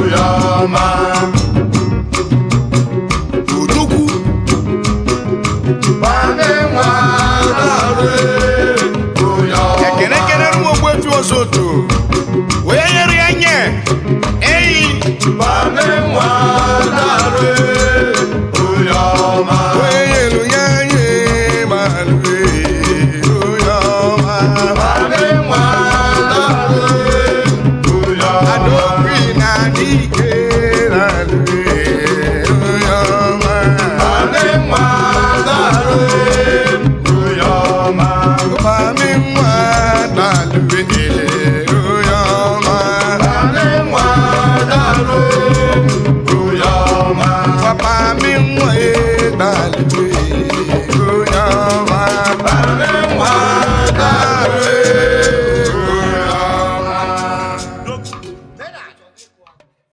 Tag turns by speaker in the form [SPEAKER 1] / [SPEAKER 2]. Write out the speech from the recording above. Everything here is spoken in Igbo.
[SPEAKER 1] Ọma.
[SPEAKER 2] Odogwu.
[SPEAKER 1] Bami nwa daalụ, onye ọma.
[SPEAKER 2] Ekene kenere m Ogbuefi Ozoto onye nyere ya nye eyi.
[SPEAKER 1] Bami nwa daalụ, onye ọma.
[SPEAKER 2] Onye nyere ya nye malụ, onye ọma.
[SPEAKER 1] Bami nwa daalụ, onye ọma.
[SPEAKER 2] Adokwi na dike na-alụ, onye ọma.
[SPEAKER 1] Bami nwa daalụ, onye ọma.
[SPEAKER 2] Mami nwa na-alụ, onye ọma.
[SPEAKER 1] Bami nwa daalụ, onye ọma.
[SPEAKER 2] Papa